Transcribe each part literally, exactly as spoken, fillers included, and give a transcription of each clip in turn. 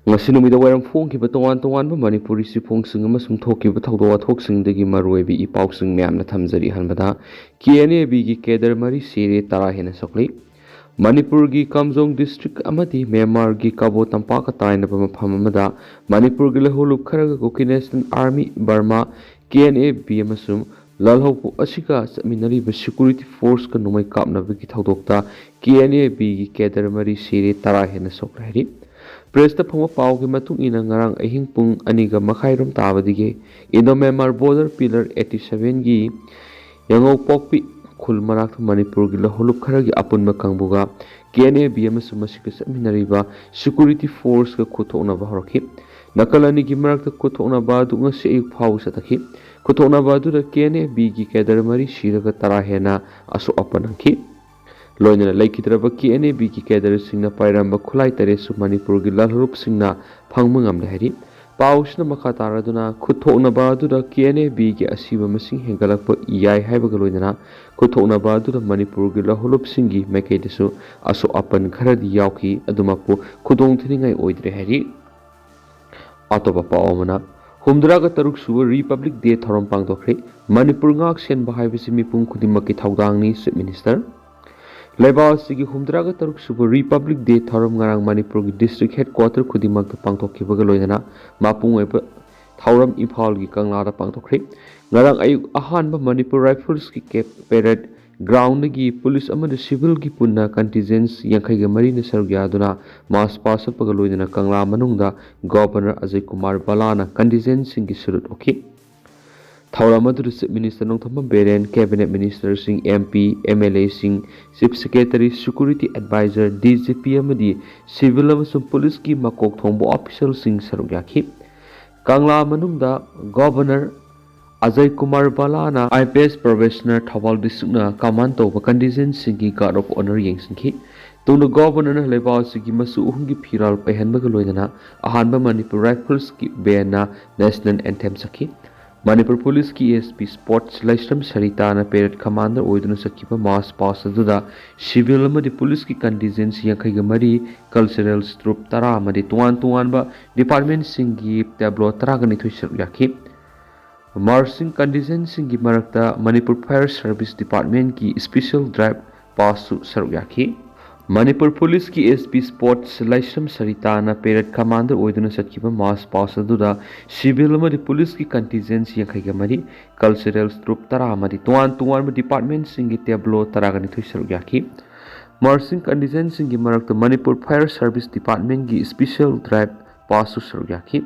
ꯉꯁꯤ ꯅꯨꯃꯤꯗꯥꯡ ꯋꯥꯏꯔꯝ ꯐꯣꯡꯈꯤꯕ ꯇꯣꯉꯥꯟ ꯇꯣꯉꯥꯟꯕ ꯃꯅꯤꯄꯨꯔꯤ ꯆꯦꯐꯣꯡꯁꯤꯡ ꯑꯃꯁꯨꯡ ꯊꯣꯛꯈꯤꯕ ꯊꯧꯗꯣꯛ ꯋꯥꯊꯣꯛꯁꯤꯡꯗꯒꯤ ꯃꯔꯨꯑꯣꯏꯕ ꯏ ꯄꯥꯎꯁꯤꯡ ꯃꯌꯥꯝꯅ ꯊꯝꯖꯔꯤ꯫ ꯑꯍꯥꯟꯕꯗ, ꯀꯦ ꯑꯦꯟ ꯑꯦ ꯕꯤꯒꯤ ꯀꯦꯗꯔ ꯃꯔꯤ ꯁꯤꯔꯦ, ꯇꯔꯥ ꯍꯦꯟꯅ ꯁꯣꯛꯂꯤ꯫ ꯃꯅꯤꯄꯨꯔꯒꯤ ꯀꯥꯝꯖꯣꯡ ꯗꯤꯁꯇ꯭ꯔꯤꯛ ꯑꯃꯗꯤ ꯃ꯭ꯌꯥꯟꯃꯥꯔꯒꯤ ꯀꯥꯕꯣ ꯇꯝꯄꯥꯛꯀ ꯇꯥꯏꯅꯕ ꯃꯐꯝ ꯑꯃꯗ ꯃꯅꯤꯄꯨꯔꯒꯤ ꯂꯧꯍꯧꯂꯨꯞ ꯈꯔꯒ Kuki national army, Burma, K N A B ꯑꯃꯁꯨꯡ ꯂꯥꯜꯍꯧꯂꯨꯞ ꯑꯁꯤꯒ ꯆꯠꯃꯤꯟꯅꯔꯤꯕ ꯁꯦꯀ꯭ꯌꯨꯔꯤꯇꯤ ꯐꯣꯔꯁꯀ ꯅꯣꯡꯃꯩ ꯀꯥꯞꯅꯕꯒꯤ ꯊꯧꯗꯣꯛꯇ ꯀꯦ ꯑꯦꯟ ꯑꯦ ꯕꯤꯒꯤ ꯀꯦꯗꯔ ꯃꯔꯤ ꯁꯤꯔꯦ, ꯇꯔꯥ ꯍꯦꯟꯅ ꯁꯣꯛꯂꯦ ꯍꯥꯏꯔꯤ꯫ ꯄ꯭ꯔꯦꯁꯇ ꯐꯪꯕ ꯄꯥꯎꯒꯤ ꯃꯇꯨꯡ ꯏꯟꯅ, ꯉꯔꯥꯡ ꯑꯍꯤꯡ ꯄꯨꯡ ꯑꯅꯤꯒ ꯃꯈꯥꯏꯔꯣꯝ ꯇꯥꯕꯗꯒꯤ Indo Myanmar border pillar eighty ꯁꯚꯦꯟꯒꯤ ꯌꯥꯉꯧꯄꯣꯛꯄꯤ ꯈꯨꯜ ꯃꯅꯥꯛꯇ ꯃꯅꯤꯄꯨꯔꯒꯤ ꯂꯧꯍꯧꯂꯨꯞ ꯈꯔꯒꯤ ꯑꯄꯨꯟꯕ ꯀꯥꯡꯕꯨꯒ ꯀꯦ ꯑꯦꯟ ꯑꯦ ꯕꯤ ꯑꯃꯁꯨꯡ ꯃꯁꯤꯒ ꯆꯠꯃꯤꯟꯅꯔꯤꯕ ꯁꯦꯀ꯭ꯌꯨꯔꯤꯇꯤ ꯐꯣꯔꯁꯀ ꯈꯨꯠꯊꯣꯛꯅꯕ ꯍꯧꯔꯛꯈꯤ꯫ ꯅꯥꯀꯜ ꯑꯅꯤꯒꯤ ꯃꯔꯛꯇ ꯈꯨꯠꯊꯣꯛꯅꯕ ꯑꯗꯨ ꯉꯁꯤ ꯑꯌꯨꯛ ꯐꯥꯎꯕ ꯆꯠꯊꯈꯤ꯫ ꯈꯨꯠꯊꯣꯛꯅꯕ ꯑꯗꯨꯗ ꯀꯦ ꯑꯦꯟ ꯑꯦ ꯕꯤꯒꯤ ꯀꯦꯗꯔ ꯃꯔꯤ ꯁꯤꯔꯒ ꯇꯔꯥ ꯍꯦꯟꯅ ꯑꯁꯣꯛ ꯑꯄꯟ ꯅꯪꯈꯤ꯫ ꯂꯣꯏꯅꯅ ꯂꯩꯈꯤꯗ꯭ꯔꯕ ꯀꯦ ꯑꯦꯟ ꯑꯦ ꯕꯤꯒꯤ ꯀꯦꯗꯔꯁꯤꯡꯅ ꯄꯥꯏꯔꯝꯕ ꯈꯨꯠꯂꯥꯏ ꯇꯔꯦꯠꯁꯨ ꯃꯅꯤꯄꯨꯔꯒꯤ ꯂꯥꯜꯍꯧꯂꯨꯞꯁꯤꯡꯅ ꯐꯪꯕ ꯉꯝꯂꯦ ꯍꯥꯏꯔꯤ꯫ ꯄꯥꯎꯁꯤꯅ ꯃꯈꯥ ꯇꯥꯔꯗꯨꯅ, ꯈꯨꯠꯊꯣꯛꯅꯕ ꯑꯗꯨꯗ ꯀꯦ ꯑꯦꯟ ꯑꯦ ꯕꯤꯒꯤ ꯑꯁꯤꯕ ꯃꯁꯤꯡ ꯍꯦꯟꯒꯠꯂꯛꯄ ꯌꯥꯏ ꯍꯥꯏꯕꯒ ꯂꯣꯏꯅꯅ, ꯈꯨꯠꯊꯣꯛꯅꯕ ꯑꯗꯨꯗ ꯃꯅꯤꯄꯨꯔꯒꯤ ꯂꯧꯍꯧꯂꯨꯞꯁꯤꯡꯒꯤ ꯃꯥꯏꯀꯩꯗꯁꯨ ꯑꯁꯣꯛ ꯑꯄꯟ ꯈꯔꯗꯤ ꯌꯥꯎꯈꯤ, ꯑꯗꯨꯃꯛꯄꯨ ꯈꯨꯗꯣꯡꯊꯤꯅꯤꯡꯉꯥꯏ ꯑꯣꯏꯗ꯭ꯔꯦ ꯍꯥꯏꯔꯤ꯫ ꯑꯇꯣꯞꯄ ꯄꯥꯎ ꯑꯃꯅ, ꯍꯨꯝꯗ꯭ꯔꯥꯒ ꯇꯔꯨꯛ ꯁꯨꯕ ꯔꯤꯄꯕ꯭ꯂꯤꯛ ꯗꯦ ꯊꯧꯔꯝ ꯄꯥꯡꯊꯣꯛꯈ꯭ꯔꯦ꯫ ꯃꯅꯤꯄꯨꯔ ꯉꯥꯛ ꯁꯦꯟꯕ ꯍꯥꯏꯕꯁꯤ ꯃꯤꯄꯨꯝ ꯈꯨꯗꯤꯡꯃꯛꯀꯤ ꯊꯧꯗꯥꯡꯅꯤ, ꯆꯤꯐ ꯃꯤꯅꯤꯁꯇꯔ꯫ ꯂꯩꯕꯥꯛ ꯑꯁꯤꯒꯤ ꯍꯨꯝꯗ꯭ꯔꯥꯒ ꯇꯔꯨꯛ ꯁꯨꯕ ꯔꯤꯄꯕ꯭ꯂꯤꯛ ꯗꯦ ꯊꯧꯔꯝ ꯉꯔꯥꯡ ꯃꯅꯤꯄꯨꯔꯒꯤ ꯗꯤꯁꯇ꯭ꯔꯤꯛ ꯍꯦꯗꯀ꯭ꯋꯥꯇꯔ ꯈꯨꯗꯤꯡꯃꯛꯇ ꯄꯥꯡꯊꯣꯛꯈꯤꯕꯒ ꯂꯣꯏꯅꯅ ꯃꯄꯨꯡ ꯑꯣꯏꯕ ꯊꯧꯔꯝ ꯏꯝꯐꯥꯜꯒꯤ ꯀꯪꯂꯥꯗ ꯄꯥꯡꯊꯣꯛꯈ꯭ꯔꯦ꯫ ꯉꯔꯥꯡ ꯑꯌꯨꯛ ꯑꯍꯥꯟꯕ ꯃꯅꯤꯄꯨꯔ ꯔꯥꯏꯐꯜꯁꯀꯤ ꯀꯦꯞ ꯄꯦꯔꯦꯗ ꯒ꯭ꯔꯥꯎꯟꯗꯒꯤ ꯄꯨꯂꯤꯁ ꯑꯃꯗꯤ ꯁꯤꯚꯤꯜꯒꯤ ꯄꯨꯟꯅ ꯀꯟꯇꯤꯟꯖꯦꯟꯁ ꯌꯥꯡꯈꯩꯒ ꯃꯔꯤꯅ ꯁꯔꯨꯛ ꯌꯥꯗꯨꯅ ꯃꯥꯔꯆ ꯄꯥꯁ ꯆꯠꯄꯒ ꯂꯣꯏꯅꯅ ꯀꯪꯂꯥ ꯃꯅꯨꯡꯗ ꯒꯣꯚꯔꯅꯔ ꯑꯖꯌ ꯀꯨꯃꯥꯔ ꯕꯂꯥꯅ ꯀꯟꯇꯤꯟꯖꯦꯟꯁꯁꯤꯡꯒꯤ ꯁꯦꯂ꯭ꯌꯨꯠ ꯑꯣꯛꯈꯤ꯫ ꯊꯧꯔꯝ ꯑꯗꯨꯗ chief minister Nongthombam Biren, cabinet ꯃꯤꯅꯤꯁꯇꯔꯁꯤꯡ, ꯑꯦꯝ ꯄꯤ, ꯑꯦꯝ ꯑꯦꯜ ꯑꯦꯁꯤꯡ, chief secretary, security advisor, D G P ꯑꯃꯗꯤ ꯁꯤꯚꯤꯜ ꯑꯃꯁꯨꯡ ꯄꯨꯂꯤꯁꯀꯤ ꯃꯀꯣꯛ ꯊꯣꯡꯕ ꯑꯣꯐꯤꯁꯤꯌꯦꯜꯁꯤꯡ ꯁꯔꯨꯛ ꯌꯥꯈꯤ꯫ ꯀꯪꯂꯥ ꯃꯅꯨꯡꯗ ꯒꯣꯚꯔꯅꯔ ꯑꯖꯌ ꯀꯨꯃꯥꯔ ꯕꯂꯥꯅ I P S probationer Thoubal ꯗꯤꯁꯇ꯭ꯔꯤꯛꯅ ꯀꯃꯥꯟ ꯇꯧꯕ ꯀꯟꯇꯤꯟꯖꯦꯟꯁꯤꯡꯒꯤ ꯒꯥꯔꯗ ꯑꯣꯐ ꯑꯣꯅꯔ ꯌꯦꯡꯁꯤꯟꯈꯤ꯫ ꯇꯨꯡꯗ ꯒꯣꯚꯔꯅꯔꯅ ꯂꯩꯕꯥꯛ ꯑꯁꯤꯒꯤ ꯃꯆꯨ ꯑꯍꯨꯝꯒꯤ ꯐꯤꯔꯥꯜ ꯄꯩꯍꯟꯕꯒ ꯂꯣꯏꯅꯅ ꯑꯍꯥꯟꯕ ꯃꯅꯤꯄꯨꯔ ꯔꯥꯏꯐꯜꯁꯀꯤ ꯕꯦꯟꯅ ꯅꯦꯁꯅꯦꯜ ꯑꯦꯟꯊꯦꯝ ꯁꯛꯈꯤ꯫ ꯃꯅꯤꯄꯨꯔ ꯄꯨꯂꯤꯁꯀꯤ ꯑꯦꯁ ꯄꯤ ꯁ꯭ꯄꯣꯔꯠꯁ ꯂꯩꯁ꯭ꯔꯝ ꯁꯔꯤꯇꯥꯅ ꯄꯦꯔꯦꯗ ꯀꯃꯥꯟꯗꯔ ꯑꯣꯏꯗꯨꯅ ꯆꯠꯈꯤꯕ ꯃꯥꯔꯆ ꯄꯥꯁ ꯑꯗꯨꯗ ꯁꯤꯚꯤꯜ ꯑꯃꯗꯤ ꯄꯨꯂꯤꯁꯀꯤ ꯀꯟꯇꯤꯟꯖꯦꯟꯁꯤ ꯌꯥꯡꯈꯩꯒ ꯃꯔꯤ, ꯀꯜꯆꯔꯦꯜ ꯇ꯭ꯔꯨꯞ ꯇꯔꯥ ꯑꯃꯗꯤ ꯇꯣꯉꯥꯟ ꯇꯣꯉꯥꯟꯕ ꯗꯤꯄꯥꯔꯠꯃꯦꯟꯁꯤꯡꯒꯤ ꯇꯦꯕ꯭ꯂꯣ ꯇꯔꯥꯒ ꯅꯤꯊꯣꯏ ꯁꯔꯨꯛ ꯌꯥꯈꯤ꯫ ꯃꯥꯔꯆꯤꯡ ꯀꯟꯇꯤꯟꯖꯦꯟꯁꯤꯒꯤ ꯃꯔꯛꯇ ꯃꯅꯤꯄꯨꯔ ꯐꯥꯌꯔ ꯁꯔꯚꯤꯁ ꯗꯤꯄꯥꯔꯠꯃꯦꯟꯒꯤ ꯁ꯭ꯄꯤꯁꯦꯜ ꯗ꯭ꯔꯥꯏꯚ ꯄꯥꯁꯁꯨ ꯁꯔꯨꯛ ꯌꯥꯈꯤ꯫ ꯃꯅꯤꯄꯨꯔ ꯄꯨꯂꯤꯁꯀꯤ ꯑꯦꯁ ꯄꯤ ꯁ꯭ꯄꯣꯔꯠꯁ ꯂꯩꯁ꯭ꯔꯝ ꯁꯔꯤꯇꯥꯅ ꯄꯦꯔꯦꯗ ꯀꯃꯥꯟꯗꯔ ꯑꯣꯏꯗꯨꯅ ꯆꯠꯈꯤꯕ ꯃꯥꯔꯆ ꯄꯥꯁ ꯑꯗꯨꯗ ꯁꯤꯚꯤꯜ ꯑꯃꯗꯤ ꯄꯨꯂꯤꯁꯀꯤ ꯀꯟꯇꯤꯟꯖꯦꯟꯁꯤ ꯌꯥꯡꯈꯩꯒ ꯃꯔꯤ, ꯀꯜꯆꯔꯦꯜ ꯇ꯭ꯔꯨꯞ ꯇꯔꯥ ꯑꯃꯗꯤ ꯇꯣꯉꯥꯟ ꯇꯣꯉꯥꯟꯕ ꯗꯤꯄꯥꯔꯠꯃꯦꯟꯁꯤꯡꯒꯤ ꯇꯦꯕ꯭ꯂꯣ ꯇꯔꯥꯒ ꯅꯤꯊꯣꯏ ꯁꯔꯨꯛ ꯌꯥꯈꯤ꯫ ꯃꯥꯔꯆꯤꯡ ꯀꯟꯇꯤꯟꯖꯦꯟꯁꯤꯡꯒꯤ ꯃꯔꯛꯇ ꯃꯅꯤꯄꯨꯔ ꯐꯥꯌꯔ ꯁꯔꯚꯤꯁ ꯗꯤꯄꯥꯔꯠꯃꯦꯟꯒꯤ ꯁ꯭ꯄꯤꯁꯦꯜ ꯗ꯭ꯔꯥꯏꯚ ꯄꯥꯁꯁꯨ ꯁꯔꯨꯛ ꯌꯥꯈꯤ꯫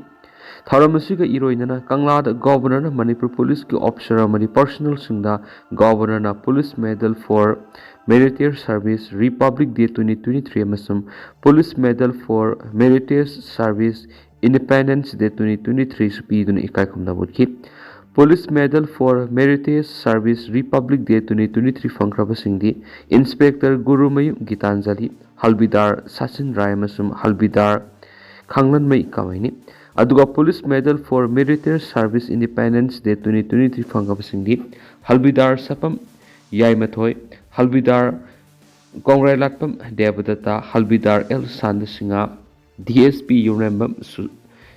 ꯊꯧꯔꯝ ꯑꯁꯤꯒ ꯏꯔꯣꯏꯅꯅ ꯀꯪꯂꯥꯗ ꯒꯣꯚꯔꯅꯔꯅ ꯃꯅꯤꯄꯨꯔ ꯄꯨꯂꯤꯁꯀꯤ ꯑꯣꯐꯤꯁꯥꯔ ꯑꯃꯗꯤ ꯄꯔꯁꯅꯦꯜꯁꯤꯡꯗ ꯒꯣꯚꯔꯅꯔꯅ police medal for meritorious service republic day twenty twenty three ꯑꯃꯁꯨꯡ police medal for meritorious service independence day twenty twenty ꯊ꯭ꯔꯤꯁꯨ ꯄꯤꯗꯨꯅ ꯏꯀꯥꯏ ꯈꯨꯝꯅꯕ ꯎꯠꯈꯤ꯫ Police medal for meritorious service republic day twenty twenty three ꯐꯪꯈ꯭ꯔꯕꯁꯤꯡꯗꯤ ꯏꯟꯁꯄꯦꯛꯇꯔ ꯒꯨꯔꯨꯃꯌꯨꯝ ꯒꯤꯇꯥꯟꯖꯂꯤ, ꯍꯜꯕꯤꯗꯥꯔ ꯁꯆꯤꯟ ꯔꯥꯏ ꯑꯃꯁꯨꯡ ꯍꯜꯕꯤꯗꯥꯔ ꯈꯥꯡꯂꯟꯃꯩ ꯀꯃꯩꯅꯤ꯫ ꯑꯗꯨꯒ police medal for meritorious service independence day twenty twenty three ꯐꯪꯈꯕꯁꯤꯡꯗꯤ havildar Sapam Yaimathoi, havildar Kongbrailatpam ꯗꯦꯕꯗꯠꯇ, ꯍꯜꯕꯤꯗꯥꯔ L Sanda Singh, D S P Yumrembam ꯁꯨ-,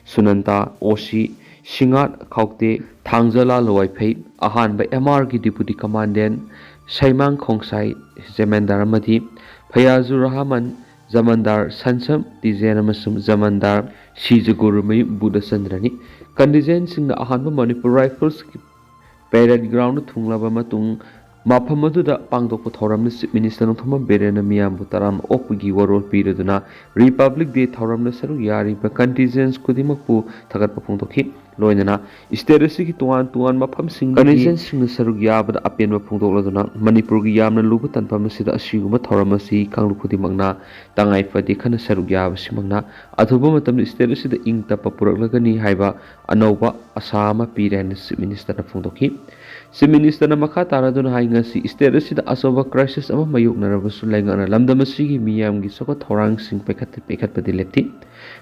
ꯁꯨꯅꯟꯇ, ꯑꯣ ꯁꯤ ꯁꯤꯡꯍꯥꯠ ꯈꯥꯎꯇꯦ, ꯊꯥꯡꯖꯂꯥꯜ ꯂꯋꯥꯏꯐꯩ, ꯑꯍꯥꯟꯕ ꯑꯦꯝ ꯑꯥꯔꯒꯤ ꯗꯤꯄꯨꯇꯤ ꯀꯃꯥꯟꯗꯦꯟ ꯁꯩꯃꯥꯡ ꯈꯣꯡꯁꯥꯏ ꯖꯃꯦꯟꯗꯥꯔ ꯑꯃꯗꯤ ꯐꯌꯥꯖꯨꯔ ꯔꯍꯃꯟ ꯖꯃꯟꯗꯥꯔ ꯁꯟꯁꯝ ꯇꯤꯖꯦꯟ ꯑꯃꯁꯨꯡ ꯖꯃꯟꯗꯥꯔ ꯁꯤꯖꯒꯨꯔꯨꯃꯌꯨꯝ ꯕꯨꯙꯆꯟꯗ꯭ꯔꯅꯤ꯫ ꯀꯟꯇꯤꯟꯖꯦꯟꯁꯤꯡꯅ ꯑꯍꯥꯟꯕ ꯃꯅꯤꯄꯨꯔ ꯔꯥꯏꯐꯜꯁꯀꯤ ꯄꯦꯔꯦꯗ ꯒ꯭ꯔꯥꯎꯟꯗ ꯊꯨꯡꯂꯕ ꯃꯇꯨꯡ, ꯃꯐꯝ ꯑꯗꯨꯗ ꯄꯥꯡꯊꯣꯛꯄ ꯊꯧꯔꯝꯗ ꯆꯤꯐ ꯃꯤꯅꯤꯁꯇꯔ ꯅꯣꯡꯊꯣꯝꯕꯝ ꯕꯤꯔꯦꯟꯅ ꯃꯤꯌꯥꯝꯕꯨ ꯇꯔꯥꯝꯅ ꯑꯣꯛꯄꯒꯤ ꯋꯥꯔꯣꯜ ꯄꯤꯔꯗꯨꯅ ꯔꯤꯄꯕ꯭ꯂꯤꯛ ꯗꯦ ꯊꯧꯔꯝꯗ ꯁꯔꯨꯛ ꯌꯥꯔꯤꯕ ꯀꯟꯇꯤꯟꯖꯦꯟꯁ ꯈꯨꯗꯤꯡꯃꯛꯄꯨ ꯊꯥꯒꯠꯄ ꯐꯣꯡꯗꯣꯛꯈꯤ꯫ ꯂꯣꯏꯅꯅ ꯁ꯭ꯇꯦꯠ ꯑꯁꯤꯒꯤ ꯇꯣꯉꯥꯟ ꯇꯣꯉꯥꯟꯕ ꯃꯐꯝꯁꯤꯡꯗꯒꯤ ꯀꯟꯇꯤꯟꯖꯦꯟꯁꯁꯤꯡꯅ ꯁꯔꯨꯛ ꯌꯥꯕꯗ ꯑꯄꯦꯟꯕ ꯐꯣꯡꯗꯣꯛꯂꯗꯨꯅ ꯃꯅꯤꯄꯨꯔꯒꯤ ꯌꯥꯝꯅ ꯂꯨꯕ ꯇꯥꯟꯐꯝ ꯑꯁꯤꯗ ꯑꯁꯤꯒꯨꯝꯕ ꯊꯧꯔꯝ ꯑꯁꯤ ꯀꯥꯡꯂꯨꯞ ꯈꯨꯗꯤꯡꯃꯛꯅ ꯇꯉꯥꯏ ꯐꯗꯦ ꯈꯟꯅ ꯁꯔꯨꯛ ꯌꯥꯕꯁꯤꯃꯛꯅ ꯑꯊꯨꯕ ꯃꯇꯝꯗ ꯁ꯭ꯇꯦꯠ ꯑꯁꯤꯗ ꯏꯪ ꯇꯞꯄ ꯄꯨꯔꯛꯂꯒꯅꯤ ꯍꯥꯏꯕ ꯑꯅꯧꯕ ꯑꯥꯁꯥ ꯑꯃ ꯄꯤꯔꯦ ꯍꯥꯏꯅ ꯆꯤꯐ ꯃꯤꯅꯤꯁꯇꯔꯅ ꯐꯣꯡꯗꯣꯛꯈꯤ꯫ ꯆꯤꯐ ꯃꯤꯅꯤꯁꯇꯔꯅ ꯃꯈꯥ ꯇꯥꯔꯗꯨꯅ ꯍꯥꯏ, ꯉꯁꯤ ꯁ꯭ꯇꯦꯠ ꯑꯁꯤꯗ ꯑꯆꯧꯕ ꯀ꯭ꯔꯥꯏꯁꯤꯁ ꯑꯃ ꯃꯥꯌꯣꯛꯅꯔꯕꯁꯨ ꯂꯩꯉꯥꯛꯅ ꯂꯝꯗꯝ ꯑꯁꯤꯒꯤ ꯃꯤꯌꯥꯝꯒꯤ ꯆꯥꯎꯈꯠ ꯊꯧꯔꯥꯡꯁꯤꯡ ꯄꯥꯏꯈꯠ-, ꯄꯤꯈꯠꯄꯗꯤ ꯂꯦꯞꯇꯦ꯫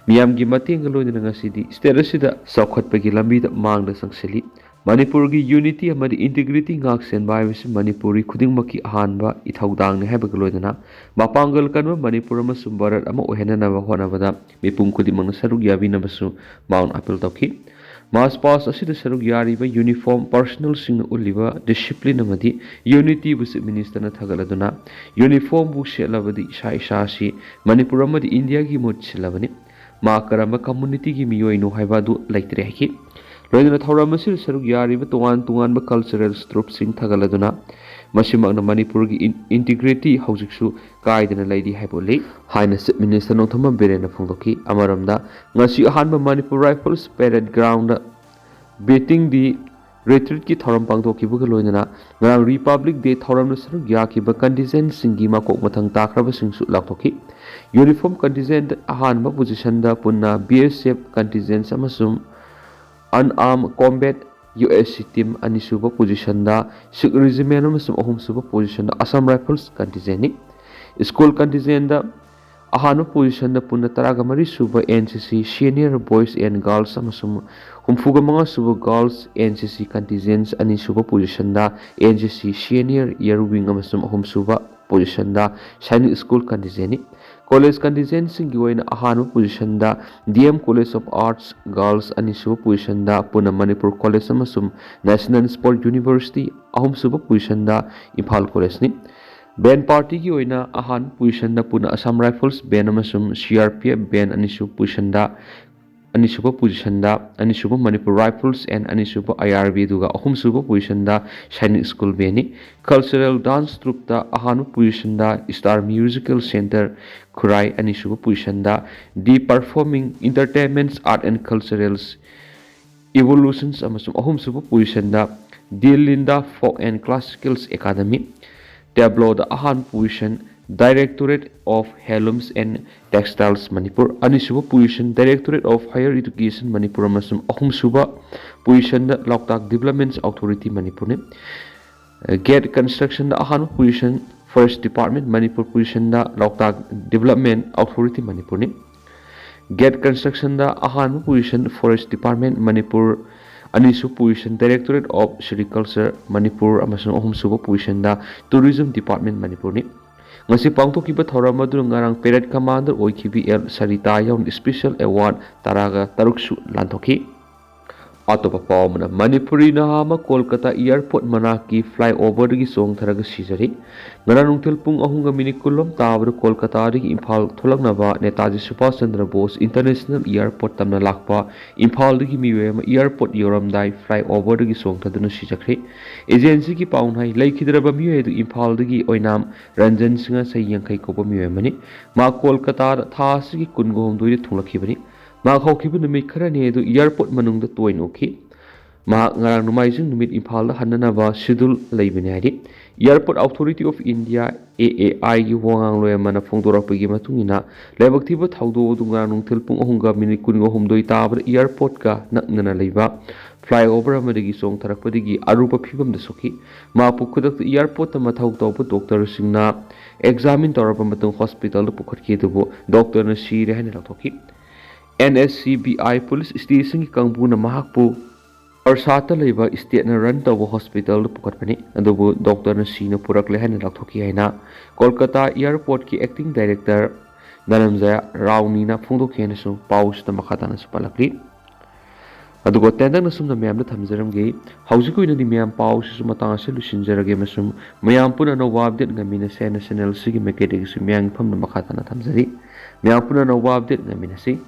ꯃꯤꯌꯥꯝꯒꯤ ꯃꯇꯦꯡꯒ ꯂꯣꯏꯅꯅ ꯉꯁꯤꯗꯤ ꯁ꯭ꯇꯦꯠ ꯑꯁꯤꯗ ꯆꯥꯎꯈꯠꯄꯒꯤ ꯂꯝꯕꯤꯗ ꯃꯥꯡꯗ ꯆꯪꯁꯤꯜꯂꯤ꯫ ꯃꯅꯤꯄꯨꯔꯒꯤ unity ꯑꯃꯗꯤ integrity ꯉꯥꯛ ꯁꯦꯟꯕ ꯍꯥꯏꯕꯁꯤ ꯃꯅꯤꯄꯨꯔꯤ ꯈꯨꯗꯤꯡꯃꯛꯀꯤ ꯑꯍꯥꯟꯕ ꯏꯊꯧꯗꯥꯡꯅꯤ ꯍꯥꯏꯕꯒ ꯂꯣꯏꯅꯅ ꯃꯄꯥꯡꯒꯜ ꯀꯟꯕ ꯃꯅꯤꯄꯨꯔ ꯑꯃꯁꯨꯡ ꯚꯥꯔꯠ ꯑꯃ ꯑꯣꯏꯍꯟꯅꯅꯕ ꯍꯣꯠꯅꯕꯗ ꯃꯤꯄꯨꯝ ꯈꯨꯗꯤꯡꯃꯛꯅ ꯁꯔꯨꯛ ꯌꯥꯕꯤꯅꯕꯁꯨ ꯃꯍꯥꯛꯅ appeal ꯇꯧꯈꯤ꯫ March past ꯑꯁꯤꯗ ꯁꯔꯨꯛ ꯌꯥꯔꯤꯕ uniform personnelꯁꯤꯡꯅ ꯎꯠꯂꯤꯕ discipline ꯑꯃꯗꯤ unityꯕꯨ Chief Ministerꯅ ꯊꯥꯒꯠꯂꯗꯨꯅ, uniformꯕꯨ ꯁꯦꯠꯂꯕꯗꯤ ꯏꯁꯥ ꯏꯁꯥ ꯑꯁꯤ ꯃꯅꯤꯄꯨꯔ ꯑꯃꯗꯤ ꯏꯟꯗꯤꯌꯥꯒꯤ ꯃꯍꯨꯠ ꯁꯤꯜꯂꯕꯅꯤ꯫ ꯃꯥ ꯀꯔꯝꯕ communityꯒꯤ ꯃꯤꯑꯣꯏꯅꯣ ꯍꯥꯏꯕ ꯑꯗꯨ ꯂꯩꯇ꯭ꯔꯦ ꯍꯥꯏꯈꯤ꯫ ꯂꯣꯏꯅꯅ ꯊꯧꯔꯝ ꯑꯁꯤꯗ ꯁꯔꯨꯛ ꯌꯥꯔꯤꯕ ꯇꯣꯉꯥꯟ ꯇꯣꯉꯥꯟꯕ cultural troupeꯁꯤꯡ ꯊꯥꯒꯠꯂꯗꯨꯅ, ꯃꯁꯤꯃꯛꯅ ꯃꯅꯤꯄꯨꯔꯒꯤ in-, integrity ꯍꯧꯖꯤꯛꯁꯨ ꯀꯥꯏꯗꯅ ꯂꯩꯔꯤ ꯍꯥꯏꯕ ꯎꯠꯂꯤ ꯍꯥꯏꯅ Chief Minister ꯅꯣꯡꯊꯣꯝꯕꯝ ꯕꯤꯔꯦꯟꯅ ꯐꯣꯡꯗꯣꯛꯈꯤ꯫ ꯑꯃꯔꯣꯝꯗ, ꯉꯁꯤ ꯑꯍꯥꯟꯕ Manipur Rifles Parade Groundꯗ Beating the Retreatꯀꯤ ꯊꯧꯔꯝ ꯄꯥꯡꯊꯣꯛꯈꯤꯕꯒ ꯂꯣꯏꯅꯅ ꯉꯔꯥꯡ Republic Day ꯊꯧꯔꯝꯗ ꯁꯔꯨꯛ ꯌꯥꯈꯤꯕ contingentꯁꯤꯡꯒꯤ ꯃꯀꯣꯛ ꯃꯊꯪ ꯇꯥꯈ꯭ꯔꯕꯁꯤꯡꯁꯨ ꯂꯥꯎꯊꯣꯛꯈꯤ꯫ Uniform contingent ꯑꯍꯥꯟꯕ positionꯗ ꯄꯨꯟꯅ B S F contingents ꯑꯃꯁꯨꯡ Unarmed Combat U S C Team, ꯑꯅꯤꯁꯨꯕ positionꯗ Sikh Regiment ꯑꯃꯁꯨꯡ ꯑꯍꯨꯝꯁꯨꯕ positionꯗ Assam Rifles contingentꯅꯤ꯫ School contingentꯗ ꯑꯍꯥꯟꯕ positionꯗ ꯄꯨꯟꯅ ꯇꯔꯥꯒ ꯃꯔꯤ ꯁꯨꯕ N C C Senior Boys and Girls ꯑꯃꯁꯨꯡ ꯍꯨꯝꯐꯨꯒ ꯃꯉꯥ ꯁꯨꯕ Girls N C C contingents, ꯑꯅꯤꯁꯨꯕ positionꯗ N C C Senior Year Wing ꯑꯃꯁꯨꯡ ꯑꯍꯨꯝꯁꯨꯕ positionꯗ Sainik School contingentꯅꯤ꯫ College contingentꯁꯤꯡꯒꯤ ꯑꯣꯏꯅ ꯑꯍꯥꯟꯕ positionꯗ D M College of Arts Girls, ꯑꯅꯤꯁꯨꯕ positionꯗ ꯄꯨꯟꯅ Manipur College ꯑꯃꯁꯨꯡ National Sport University, ꯑꯍꯨꯝꯁꯨꯕ positionꯗ Imphal Collegeꯅꯤ꯫ Band partyꯒꯤ ꯑꯣꯏꯅ ꯑꯍꯥꯟꯕ positionꯗ ꯄꯨꯟꯅ Assam Rifles Band ꯑꯃꯁꯨꯡ C R P F Band, ꯑꯅꯤꯁꯨꯕ positionꯗ, ꯑꯅꯤꯁꯨꯕ positionꯗ ꯑꯅꯤꯁꯨꯕ Manipur Rifles and ꯑꯅꯤꯁꯨꯕ I R B, ꯑꯗꯨꯒ ꯑꯍꯨꯝꯁꯨꯕ positionꯗ Sainik School Bandꯅꯤ꯫ Cultural dance troupeꯇ ꯑꯍꯥꯟꯕ positionꯗ Star Musical Centre Khurai, ꯑꯅꯤꯁꯨꯕ positionꯗ The Performing Entertainments Art and Culturals Evolutions ꯑꯃꯁꯨꯡ ꯑꯍꯨꯝꯁꯨꯕ positionꯗ The Linda Folk and Classicals Academy꯫ Tableauꯗ ꯑꯍꯥꯟꯕ position Directorate of Handlooms and Textiles Manipur, ꯑꯅꯤꯁꯨꯕ position Directorate of Higher Education Manipur ꯑꯃꯁꯨꯡ ꯑꯍꯨꯝꯁꯨꯕ positionꯗ Loktak Development Authority Manipurꯅꯤ꯫ Gate constructionꯗ ꯑꯍꯥꯟꯕ position Forest Department Manipur, positionꯗ Loktak Development Authority Manipurꯅꯤ꯫ Gate constructionꯗ ꯑꯍꯥꯟꯕ position Forest Department Manipur, ꯑꯅꯤꯁꯨꯕ position Directorate of Sericulture Manipur ꯑꯃꯁꯨꯡ ꯑꯍꯨꯝꯁꯨꯕ positionꯗ Tourism Department ꯃꯅꯤꯄꯨꯔꯅꯤ꯫ ꯉꯁꯤ ꯄꯥꯡꯊꯣꯛꯈꯤꯕ ꯊꯧꯔꯝ ꯑꯗꯨꯅ ꯉꯔꯥꯡ parade commander ꯑꯣꯏꯈꯤꯕꯤ ꯑꯦꯜ ꯁꯔꯤꯇꯥ ꯌꯥꯎꯅ special award ꯇꯔꯥꯒ ꯇꯔꯨꯛꯁꯨ ꯂꯥꯟꯊꯣꯛꯈꯤ꯫ ꯑꯇꯣꯞꯄ ꯄꯥꯎ ꯑꯃꯅ, ꯃꯅꯤꯄꯨꯔꯤ ꯅꯍꯥ ꯑꯃ ꯀꯣꯜꯀꯇꯥ airport ꯃꯅꯥꯛꯀꯤ flyoverꯗꯒꯤ ꯆꯣꯡꯊꯔꯒ ꯁꯤꯖꯔꯤ꯫ ꯉꯔꯥꯡ ꯅꯨꯡꯊꯤꯜ ꯄꯨꯡ ꯑꯍꯨꯝꯒ minute ꯀꯨꯟꯂꯣꯝ ꯇꯥꯕꯗ ꯀꯣꯜꯀꯇꯥꯗꯒꯤ ꯏꯝꯐꯥꯜ ꯊꯣꯛꯂꯛꯅꯕ ꯅꯦꯇꯥꯖꯤ ꯁꯨꯚꯥꯁ ꯆꯟꯗ꯭ꯔ ꯕꯣꯁ International Airport ꯇꯝꯅ ꯂꯥꯛꯄ ꯏꯝꯐꯥꯜꯗꯒꯤ ꯃꯤꯑꯣꯏ ꯑꯃ airport ꯌꯧꯔꯝꯗꯥꯏ flyoverꯗꯒꯤ ꯆꯣꯡꯊꯗꯨꯅ ꯁꯤꯖꯈ꯭ꯔꯦ꯫ Agencyꯒꯤ ꯄꯥꯎꯅ ꯍꯥꯏ, ꯂꯩꯈꯤꯗ꯭ꯔꯕ ꯃꯤꯑꯣꯏ ꯑꯗꯨ ꯏꯝꯐꯥꯜꯗꯒꯤ ꯑꯣꯏꯅꯥꯝ ꯔꯟꯖꯟ ꯁꯤꯡꯍ, ꯆꯍꯤ ꯌꯥꯡꯈꯩ ꯀꯧꯕ ꯃꯤꯑꯣꯏ ꯑꯃꯅꯤ꯫ ꯃꯍꯥꯛ ꯀꯣꯜꯀꯇꯥꯗ ꯊꯥ ꯑꯁꯤꯒꯤ ꯀꯨꯟꯒ ꯍꯨꯝꯗꯣꯏꯗ ꯊꯨꯡꯂꯛꯈꯤꯕꯅꯤ꯫ ꯃꯍꯥꯛ ꯍꯧꯈꯤꯕ ꯅꯨꯃꯤꯠ ꯈꯔꯅꯤ ꯑꯗꯨ airport ꯃꯅꯨꯡꯗ ꯇꯣꯏꯅ ꯎꯈꯤ꯫ ꯃꯍꯥꯛ ꯉꯔꯥꯡ ꯅꯣꯡꯃꯥꯏꯖꯤꯡ ꯅꯨꯃꯤꯠ ꯏꯝꯐꯥꯜꯗ ꯍꯟꯅꯅꯕ schedule ꯂꯩꯕꯅꯤ ꯍꯥꯏꯔꯤ꯫ Airport Authority of India, AAIꯒꯤ ꯋꯥ ꯉꯥꯡꯂꯣꯏ ꯑꯃꯅ ꯐꯣꯡꯗꯣꯔꯛꯄꯒꯤ ꯃꯇꯨꯡ ꯏꯟꯅ, ꯂꯥꯏꯕꯛ ꯊꯤꯕ ꯊꯧꯗꯣꯛ ꯑꯗꯨ ꯉꯔꯥꯡ ꯅꯨꯡꯊꯤꯜ ꯄꯨꯡ ꯑꯍꯨꯝꯒ minute ꯀꯨꯟꯒ ꯍꯨꯝꯗꯣꯏ ꯇꯥꯕꯗ airportꯀ ꯅꯛꯅꯅ ꯂꯩꯕ flyover ꯑꯃꯗꯒꯤ ꯆꯣꯡꯊꯔꯛꯄꯗꯒꯤ ꯑꯔꯨꯕ ꯐꯤꯕꯝꯗ ꯁꯣꯛꯈꯤ꯫ ꯃꯍꯥꯛꯄꯨ ꯈꯨꯗꯛꯇ airportꯇ ꯃꯊꯧ ꯇꯧꯕ doctorꯁꯤꯡꯅ examine ꯇꯧꯔꯕ ꯃꯇꯨꯡ hospitalꯗ ꯄꯨꯈꯠꯈꯤ, ꯑꯗꯨꯕꯨ doctorꯅ ꯁꯤꯔꯦ ꯍꯥꯏꯅ ꯂꯥꯎꯊꯣꯛꯈꯤ꯫ NSCBI police stationꯒꯤ ꯀꯥꯡꯕꯨꯅ ꯃꯍꯥꯛꯄꯨ ꯑꯔꯁꯥꯠꯇ ꯂꯩꯕ stateꯅ run ꯇꯧꯕ hospitalꯗ ꯄꯨꯈꯠꯄꯅꯤ, ꯑꯗꯨꯕꯨ doctorꯅ ꯁꯤꯅ ꯄꯨꯔꯛꯂꯦ ꯍꯥꯏꯅ ꯂꯥꯎꯊꯣꯛꯈꯤ ꯍꯥꯏꯅ ꯀꯣꯜꯀꯇꯥ airportꯀꯤ acting director ꯙꯅꯟꯖꯌ ꯔꯥꯎꯅꯤꯅ ꯐꯣꯡꯗꯣꯛꯈꯤ ꯍꯥꯏꯅꯁꯨ ꯄꯥꯎꯁꯤꯗ ꯃꯈꯥ ꯇꯥꯅꯁꯨ ꯄꯜꯂꯛꯂꯤ꯫ ꯑꯗꯨꯒ ꯇꯦꯟꯇꯛꯅ ꯁꯨꯝꯅ ꯃꯌꯥꯝꯗ ꯊꯝꯖꯔꯝꯒꯦ꯫ ꯍꯧꯖꯤꯛꯀꯤ ꯑꯣꯏꯅꯗꯤ ꯃꯌꯥꯝ ꯄꯥꯎꯁꯤꯁꯨ ꯃꯇꯥꯡ ꯑꯁꯤꯗ ꯂꯣꯏꯁꯤꯟꯖꯔꯒꯦ ꯑꯃꯁꯨꯡ ꯃꯌꯥꯝ ꯄꯨꯟꯅ ꯑꯅꯧꯕ update ꯉꯥꯏꯃꯤꯟꯅꯁꯦ ꯍꯥꯏꯅ channel ꯑꯁꯤꯒꯤ ꯃꯥꯏꯀꯩꯗꯒꯤꯁꯨ ꯃꯌꯥꯝꯒꯤ ꯐꯝꯅ ꯃꯈꯥ ꯇꯥꯅ ꯊꯝꯖꯔꯤ꯫ ꯃꯌꯥꯝ ꯄꯨꯟꯅ ꯑꯅꯧꯕ update ꯉꯥꯏꯃꯤꯟꯅꯁꯤ꯫